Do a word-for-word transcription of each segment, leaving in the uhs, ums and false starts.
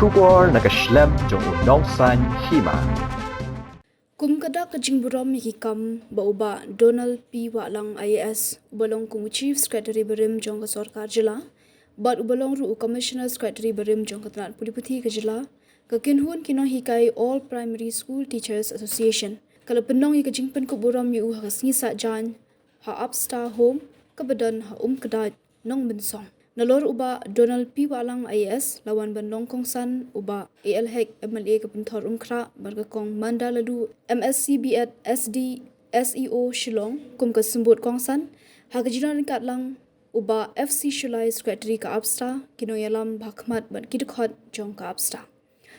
Khubor na ka shlem jong u nongsaiñ hima. Kum ka dak ka jingburom ïa ki kam ba u Bah Donald P Wahlang I A S, uba long kum u Chief Secretary barim jong ka sorkar jylla, bad uba long ruh u Commissioner Secretary barim jong ka tnat pule puthi ka jylla, ka kynhun ki nonghikai All Primary School Teachers Association, ka la pynlong ïa ka jingpynkup burom ïa u ha ka sngi Saitjaiñ ha Upstar Home, kaba don ha Umkdait, Nongmynsong. Nalor u Bah Donald P Wahlang I A S la wan ban long kongsan, u Bah A L Hek, M L A ka Pynthorumkhrah, bad ka Kong Manda Laloo, M S C B Ed, S D, S E O Shillong, kum ka symbud kongsan. Ha ka jingdon ryngkat lang u Bah F C Shullai, Secretary ka Upstar, ki nongïalam ba ha khmat bad ki dkhot jong ka Upstar.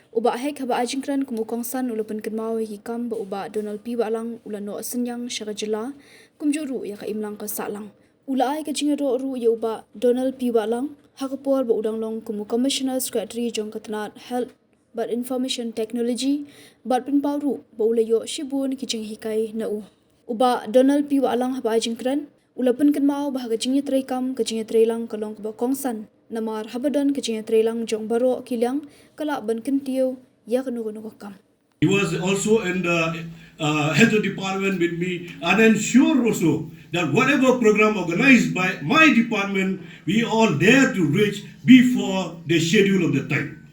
U Bah Hek, haba ai jingkren kum u kongsan, u la pynkynmaw ïa ki kam ba u Bah Donald P Wahlang u la noh synñiang sha ka jylla, kumjuh ruh ïa ka imlang ka sahlang. U la ai ka jingïaroh ruh ïa u Bah Donald P Wahlang ha ka por ba u dang long kum u Commissioner Secretary jong ka tnat Health bad Information Technology, bad pynpaw ruh ba u la ïoh shibun ki jinghikai na u. U Bah Donald P Wahlang, haba ai jingkren, u la pynkynmaw ba ha ka jingïatreikam, ka jingïatreilang ka long kaba kongsan, namar haba don ka jingïatreilang jong baroh ki liang, ka lah ban kyntiew ïa kano kano ka kam. He was also in the uh, health department with me, and I'm sure also that whatever program organized by my department, we all dare to reach before the schedule of the time.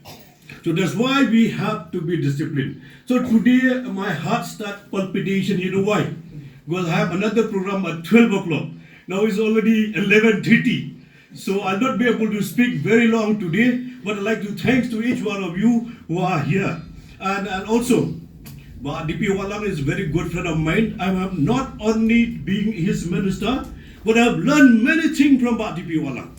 So that's why we have to be disciplined. So today my heart start palpitation. You know why? Because I have another program at twelve o'clock. Now it's already eleven thirty. So I'll not be able to speak very long today, but I'd like to thanks to each one of you who are here. And, and also, Bah D P Wahlang is a very good friend of mine. I have not only being his minister, but I have learned many things from Bah D P Wahlang.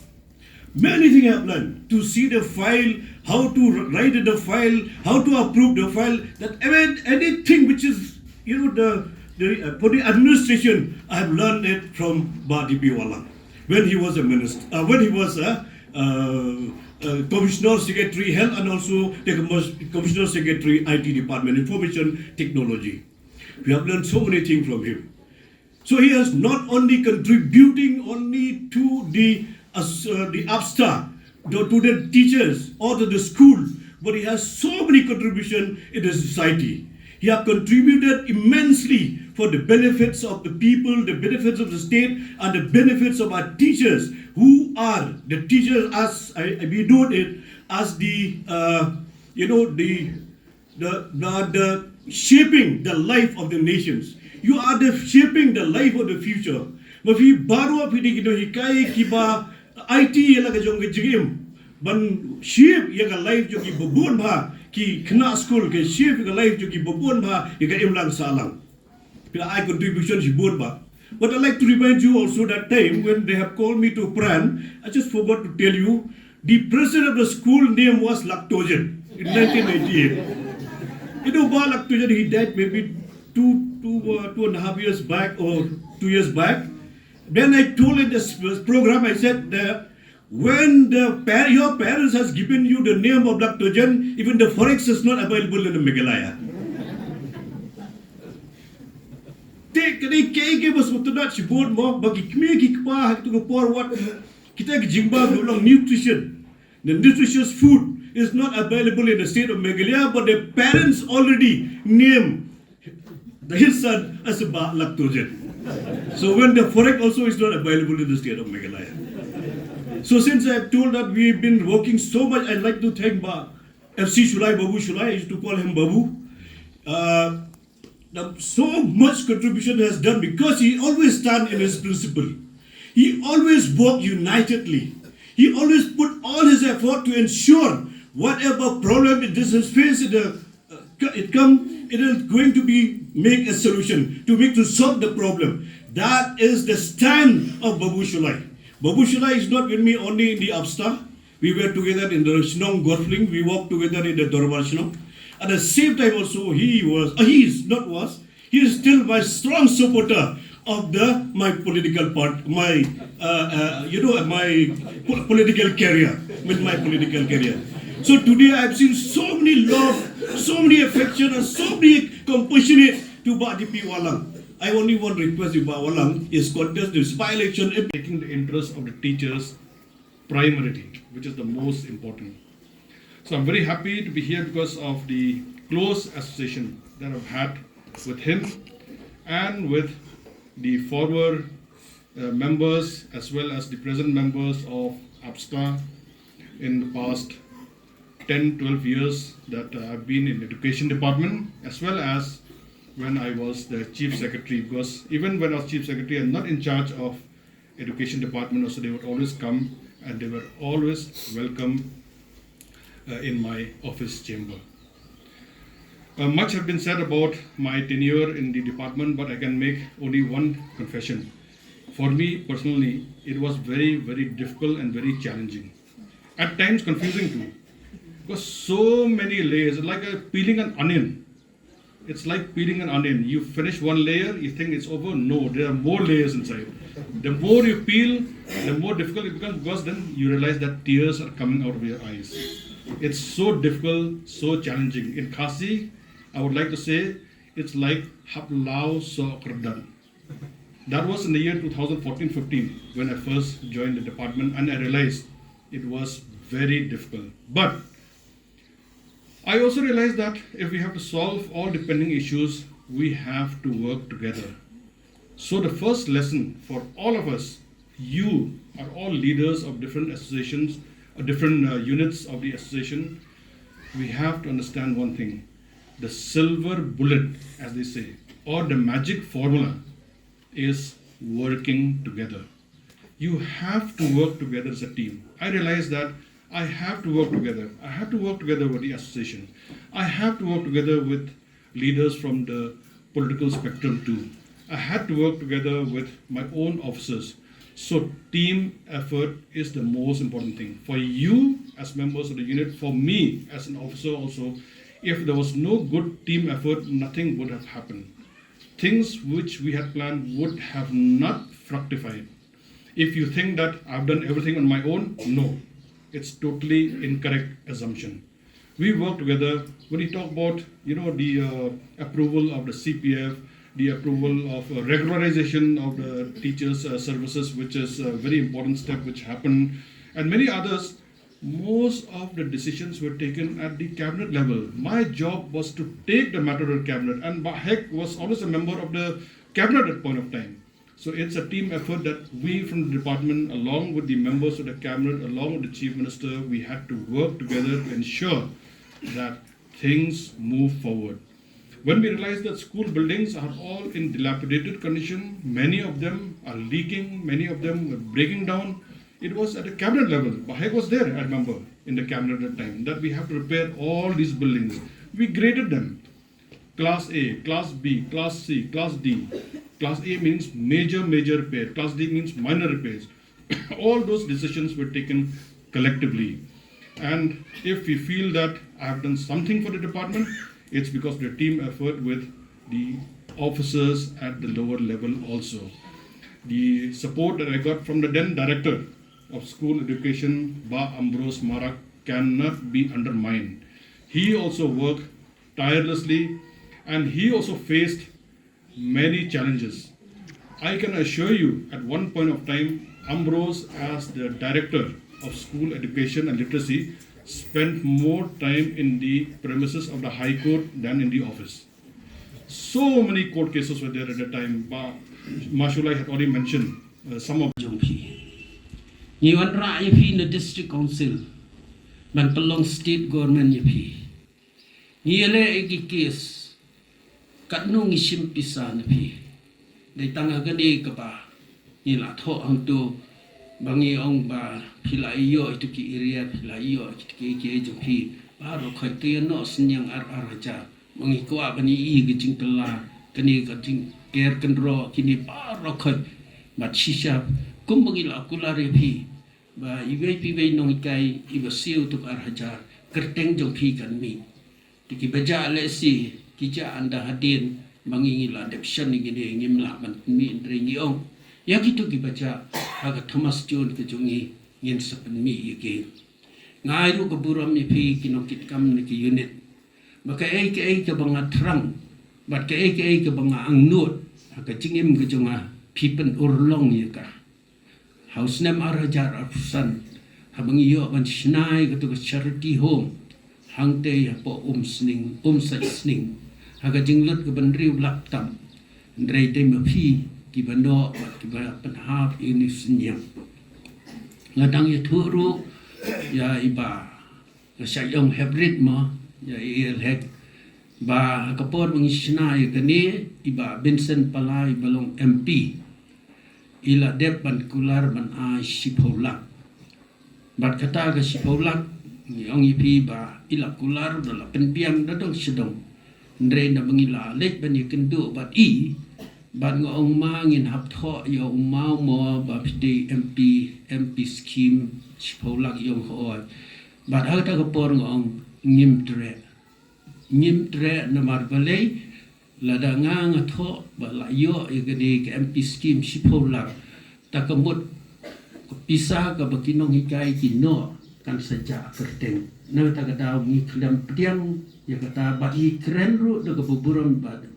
Many things I have learned. To see the file, how to write the file, how to approve the file, that even anything which is, you know, the, the uh, for the administration, I have learned it from Bah D P Wahlang when he was a minister, uh, when he was a, uh, uh, commissioner secretary health and also the commis- commissioner secretary I T department, information technology. We have learned so many things from him. So he is not only contributing only to the, uh, the Upstar, to, to the teachers or to the school, but he has so many contributions in the society. He has contributed immensely for the benefits of the people, the benefits of the state, and the benefits of our teachers, who are the teachers as I, we know it as the, uh, you know, the the, the, the shaping the life of the nations. You are the shaping the life of the future. Ma phi baroh phi dei ki nonghikai kiba aiti ïa la ka jong ka jingim ban shape ïa ka life jong ki babun bha ki khynnah skul, ka shape ïa ka life jong ki babun bha ïa ka imlang sahlang. Phi la ai contribution shibun bha. But I'd like to remind you also that time when they have called me to Prahran, I just forgot to tell you, the president of the school name was Lactogen in nineteen ninety-eight. You know, Bah Lactogen, he died maybe two, two, uh, two and a half years back or two years back. Then I told in this program, I said, the When the par- your parents has given you the name of Lactogen, even the Forex is not available in the Meghalaya. Te kane ke ke bas mutunat shibun mo ba ki kmie ki kpa ha kitu ka por wat kita ki jingba ka long nutrition. The nutritious food is not available in the state of Meghalaya, but the parents already name his son as a Bah Lactogen. So when the Forex also is not available in the state of Meghalaya. So since I have told that we've been working so much, I'd like to thank Bah F C Shullai, Babu Shullai, I used to call him Babu. Uh, the, so much contribution he has done because he always stand in his principle. He always work unitedly. He always put all his effort to ensure whatever problem it is faced in the uh, it come, it is going to be make a solution to make to solve the problem. That is the stand of Babu Shullai. Babu Shullai is not with me only in the Upstar. We were together in the Shnong Gorfling. We walked together in the Dorbar Shnong. At the same time also, he was, uh, he is not was, he is still my strong supporter of the my political part, my uh, uh, you know my po- political career, with my political career. So today I've seen so many love, so many affection, and so many compassionate to Bah D P Wahlang. I only one request to Bah Wahlang is contest this by-election if taking the interest of the teachers primarily, which is the most important. So I'm very happy to be here because of the close association that I've had with him and with the former uh, members as well as the present members of APSTA in the past ten, twelve years that uh, I've been in education department, as well as when I was the chief secretary, because even when I was chief secretary, I'm not in charge of education department also, they would always come and they were always welcome uh, in my office chamber. Uh, much have been said about my tenure in the department, but I can make only one confession. For me personally, it was very, very difficult and very challenging. At times confusing too. Because so many layers, like a peeling an onion. It's like peeling an onion. You finish one layer, you think it's over. No, there are more layers inside. The more you peel, the more difficult it becomes, because then you realize that tears are coming out of your eyes. It's so difficult, so challenging. In Khasi, I would like to say it's like hap law so kyrdan. That was in the year two thousand fourteen fifteen when I first joined the department, and I realized it was very difficult. But I also realized that if we have to solve all the pending issues, we have to work together. So the first lesson for all of us, you are all leaders of different associations, uh, different uh, units of the association. We have to understand one thing. The silver bullet, as they say, or the magic formula is working together. You have to work together as a team. I realize that I have to work together. I have to work together with the association. I have to work together with leaders from the political spectrum too. I had to work together with my own officers. So team effort is the most important thing for you as members of the unit, for me as an officer also. If there was no good team effort, nothing would have happened. Things which we had planned would have not fructified. If you think that I've done everything on my own, no, it's totally incorrect assumption. We work together. When you talk about, you know, the uh, approval of the C P F, the approval of uh, regularization of the teachers' uh, services, which is a very important step which happened, and many others, most of the decisions were taken at the cabinet level. My job was to take the matter to the cabinet, and Bah Hek was always a member of the cabinet at point of time. So it's a team effort that we from the department, along with the members of the cabinet, along with the chief minister, we had to work together to ensure that things move forward. When we realized that school buildings are all in dilapidated condition, many of them are leaking, many of them were breaking down, it was at the cabinet level. Bah Hek was there, I remember, in the cabinet at the time, that we have to repair all these buildings. We graded them. Class A, Class B, Class C, Class D. Class A means major, major repair. Class D means minor repairs. All those decisions were taken collectively. And if we feel that I have done something for the department, it's because of the team effort with the officers at the lower level also. The support that I got from the then director of school education, Bah Ambrose Marak, cannot be undermined. He also worked tirelessly and he also faced many challenges. I can assure you, at one point of time, Ambrose, as the director of school education and literacy, spent more time in the premises of the High Court than in the office. So many court cases were there at that time. Bah Mashulai had already mentioned uh, some of jong phi. Ngi wanrah ïa phi na District Council ban pynlong state government ïa phi. Ngi ïaleh ïa ki case, katno ngi shim pisa na phi. Dei tang ha kane kaba ngi la thoh hangto ba ngi ong ba phi la ïoh ïa ki area, phi la ïoh ïa ki kiei kiei jong phi. Baroh khoit, te ïa noh synñiang ar ar hajar. Ba ngi kwah ban ïohi ka jingkylla kane ka jingker kynroh kine baroh khoit. Bad shisha kumba ngi la kular ïa phi ba iwei pa iwei nonghikai iba siew tuk ar hajar, kyrteng jong phi kan mih. Te kiba jah lehse ki jah ynda hadien ba ngi ngi la dep shon ïa kine, ngim lah ban pynmih, hynrei ngi ong ïa kito kiba jah ha ka Thomas Jones ka jong ngi, ngin sa pynmih ïa ki. Nga ai ruh ka burom ïa phi ki nongkitkam na ki unit ba kaei kaei kaba nga thrang bad kaei kaei kaba nga angnud ha ka jingim ka jong nga, phi pynurlong ïa ka. Ha u snem ar hajar arphew san, haba ngi ïoh ban shna ïa kato ka charity home, Hangtei hapoh Umsning, Umsai Sning, ha ka jinglut ka ban riewlak tam. Hynrei dei ma phi kiba noh bad kiba pynhap ïa kane ka synñiang. Nga dang ïathuh ruh ïa i Bah, nga shah ong hapdeng ma, ïa i L Hek, ba ha ka por ba ngi shna ïa kane, i Bah Vincent Pala iba long M P, i la dep ban kular ban ai shiphew lak. Bad kata ka shiphew lak, ngi ong ïa phi ba i la kular da la pynbiang da dong sha dong. Hynrei naba ngi la leit ban ïakynduh bad i, bad nga ong ma ngin hap thoh ïa u maw mo ba phi dei M P, M P scheme shiphew lak, i ong hooid. Bad ha kata ka por nga ong ngim treh. Ngim treh namar balei, lada nga nga thoh ba la ïoh ïa kane ka M P scheme shiphew lak, ta ka mut ka pisa kaba ki nonghikai ki noh kan sa jah kyrteng. Na kata ka daw ngi khlem pdiang ïa kata, bad ngi kren ruh da kaba burom bad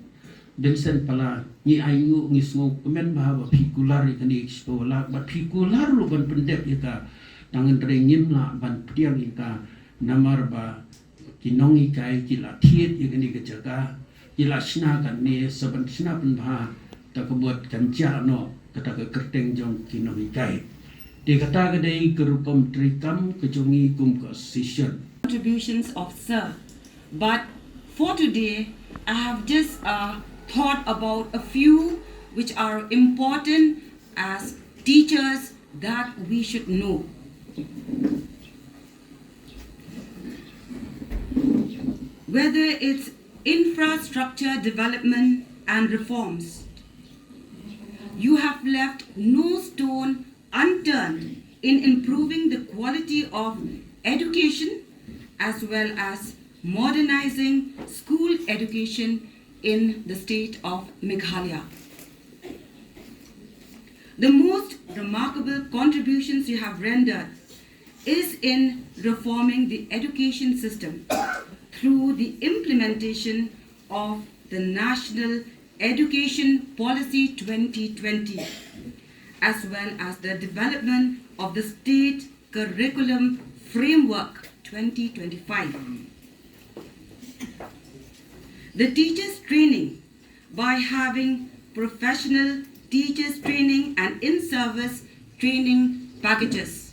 Vincent Pala, ngi ainguh, ngi sngewkmen bha ba phi kular ïa kane ka shiphew lak, bad phi kular ruh ban pyndep ïa ka. Tang hynrei ngim lah ban pdiang ïa ka namar ba ki nonghikai ki la thied ïa kane ka jaka, ki la shna kane, sa ban shna pynbha, ta ka mut kan jah noh kata ka kyrteng jong ki nonghikai. Te kata ka dei ka rukom treikam ka jong ngi kum ka association. Contributions of Sir. But for today, I have just uh, thought about a few which are important as teachers that we should know. Whether it's infrastructure development and reforms, you have left no stone unturned in improving the quality of education as well as modernizing school education in the state of Meghalaya. The most remarkable contributions you have rendered is in reforming the education system through the implementation of the National Education Policy twenty twenty, as well as the development of the State Curriculum Framework twenty twenty-five. The teachers' training by having professional teachers training and in-service training packages.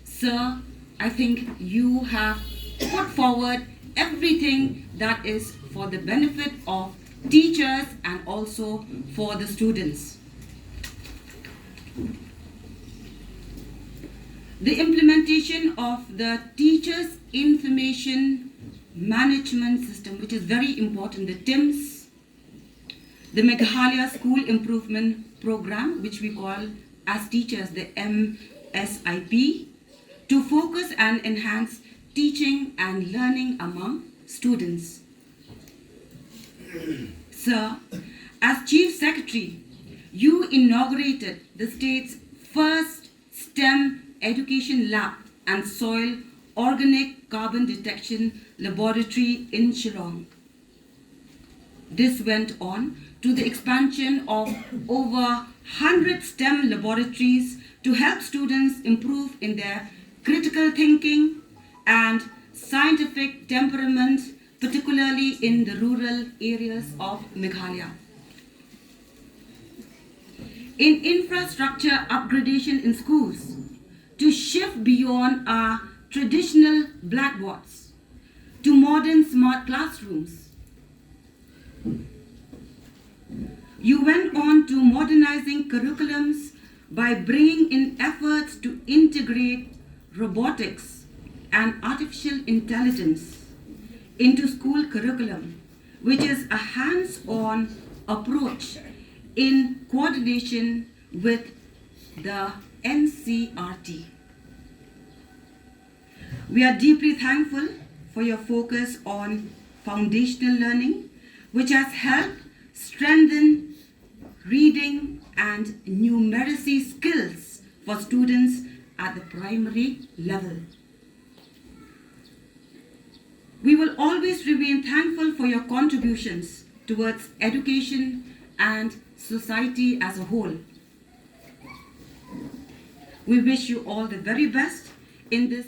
Sir, I think you have put forward everything that is for the benefit of teachers and also for the students. The implementation of the Teachers Information Management System, which is very important, the TIMS, the Meghalaya School Improvement Program, which we call as teachers the M S I P, to focus and enhance teaching and learning among students. Sir, as Chief Secretary, you inaugurated the state's first STEM education lab and soil organic carbon detection laboratory in Shillong. This went on to the expansion of over one hundred STEM laboratories to help students improve in their critical thinking and scientific temperament, particularly in the rural areas of Meghalaya. In infrastructure upgradation in schools to shift beyond our traditional blackboards to modern smart classrooms. You went on to modernizing curriculums by bringing in efforts to integrate robotics and artificial intelligence into school curriculum, which is a hands-on approach in coordination with the N C E R T. We are deeply thankful for your focus on foundational learning, which has helped strengthen reading and numeracy skills for students at the primary level. We will always remain thankful for your contributions towards education and society as a whole. We wish you all the very best in this